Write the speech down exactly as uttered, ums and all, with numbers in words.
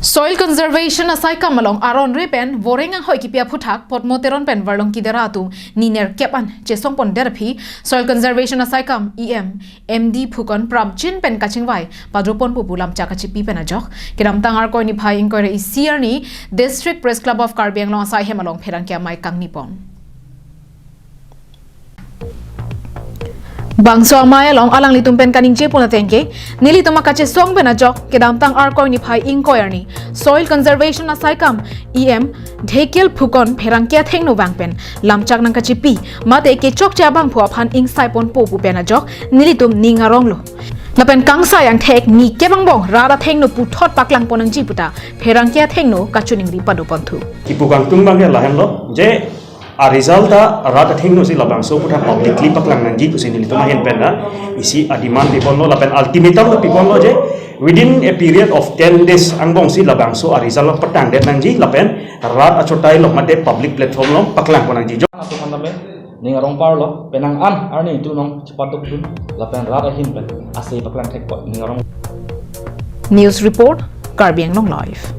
Soil Conservation asaikam along aron re pen voreng anghoi kipi aphuthak Potmo Teron pen Varlongki Dera atum ni nerkep an chesongpon derphi Soil Conservation asaikam E M M D Phukon prapjin pen kachingvai padropon pu pu lamchak kachipi pen ajok kedamtang Arkoi niphai ingkoi ra isi arni District Press Club of Karbi Anglong asai hem along pherangke amei kangnipon. Bangso amei along alanglitum pen kaningjepon atengke, nelitum akachesong pen ajok kedamtang Arkoi niphai ingkoi arni Soil Conservation asaikam E M Dhekial Phukon pherangke athengno vang pen lamchak nangkachipi mate kechokche abangphu aphan ingsaipon po pu pen ajok nelitum ning aronglo. Lapen kangsai angthek ni kep angbong rat athengno puthot paklangpon nangji puta pherangke athengno kachiningri padoponthu. Kipu kangtung abangke lahenlo je a result ta rat athengno si labangso aphuthak publicly paklang nangji pusi nelitum ahin pen na isi a-demand piponlo lapen ultimatum ta piponlo je within a period of ten days angbong si labangso a result along patangdet nangji lapen rat achotai along mate public platform along paklangpon nangji. Jok atum an tame ning arong parlo, penang an arni itum nong chepatok dun lapen rat ahin pen ase paklang thekpo ning arong. News report, Karbi Anglong Live.